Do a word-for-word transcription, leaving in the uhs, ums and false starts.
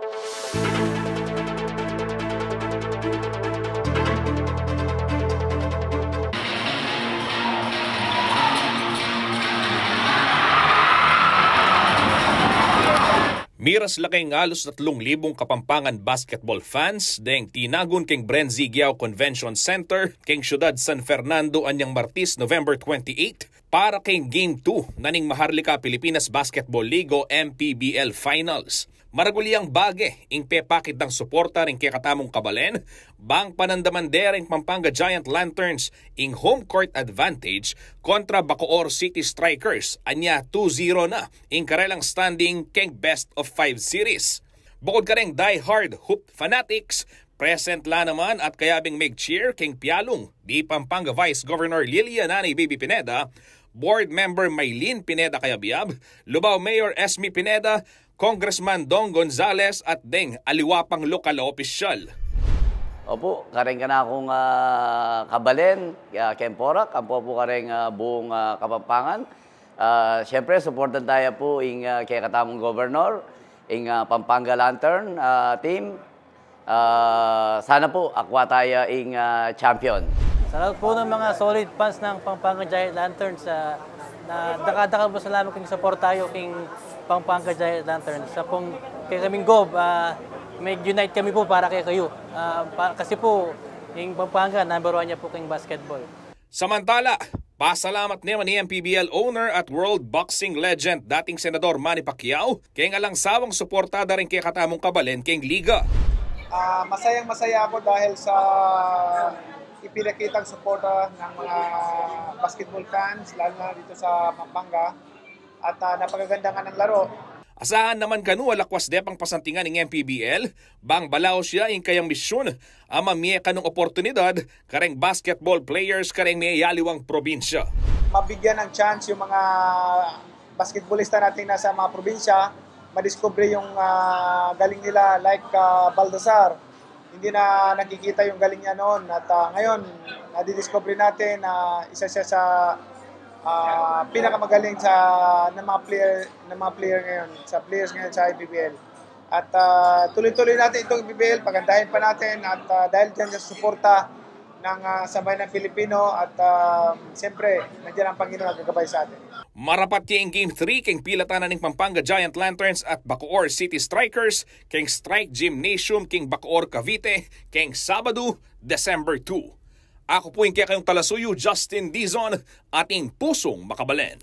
Miras la keng alus tatlung libung Kapampangan basketball fans deng tinagun keng Bren Z. Guiao Convention Center keng siyudad San Fernando anyang Martis, November twenty-eight, para keng Game two na ning Maharlika Pilipinas Basketball League o M P B L Finals. Maragul yang bage ing pepakit dang suporta ring kekatamung kabalen bang panandaman de ring Pampanga Giant Lanterns ing home court advantage kontra Bacoor City Strikers, anya two zero na ing karelang standing keng best of five series. Bukod kareng die-hard hoop fanatics, present la naman at kayabing meg-cheer keng pialung di Pampanga Vice Governor Lilia Nanay Baby Pineda, Board Member Mylene Pineda Cayabyab, Lubao Mayor Esme Pineda, Congressman Dong Gonzales at deng aliwa pang lokal a opisyal. Opu, kareng kanakung, ah, kabalen, ah, keng Porac, ampo pu kareng, ah, buung, ah, Kapampangan. Ah, siyempre, suportan taya pu ing, ah, kekatamung gobernor, ing, ah, Pampanga Lantern, ah, team. Ah, sana pu akua taya ing, ah, champion. Sa lahat po ng mga solid fans ng Pampanga Giant Lanterns, ah, na dakal-dakal po salamat keng suporta yu keng Pampanga Giant Lanterns. Sa pung kekaming Gov, ah, mag-unite kami po para kekayu. Ah, pa-, kasi po, ing Pampanga, number one ya po keng basketball. Samantala, pasalamat naman ing M P B L owner at world boxing legend, dating Senador Manny Pacquiao, keng alang sawang suporta da ring kekatamung kabalen keng liga. Ah, masayang-masaya ako dahil sa ipinakitang suporta ng mga basketball fans, lalo na dito sa Pampanga. At, ah, napakaganda nga ng laro. Asahan naman kanu a lakwas de pang pasantingan ing M P B L, bang balaus ya ing kayang misyun a mamie kanung oportunidad kareng basketball players kareng meyayaliwang probinsya. Mabigyan ng chance yung mga basketballista natin na sa mga probinsya, madiskubre yung, ah, galing nila, like, ah, Baltasar. Hindi na nakikita yung galing niya noon at, ah, ngayon nadidiscover natin na isa siya sa, ah, pinakamagaling sa, ng mga player, ng mga player ngayon, sa players ngayon sa I P P L. At, ah, tuloy-tuloy natin itong I P P L, pagandahin pa natin at, ah, dahil dyan sa suporta ng, ah, sambayan ng Pilipino at, ah, siyempre, nandiyan ang Panginoon na gagabay sa atin. Marapat ya ing Game three keng pilatan na ning Pampanga Giant Lanterns at Bacoor City Strikers keng Strike Gymnasium keng Bacoor, Cavite, keng Sabado, December two. Aku pu ing kekayung talasuyu, Justin Dizon, ating pusung makabalen.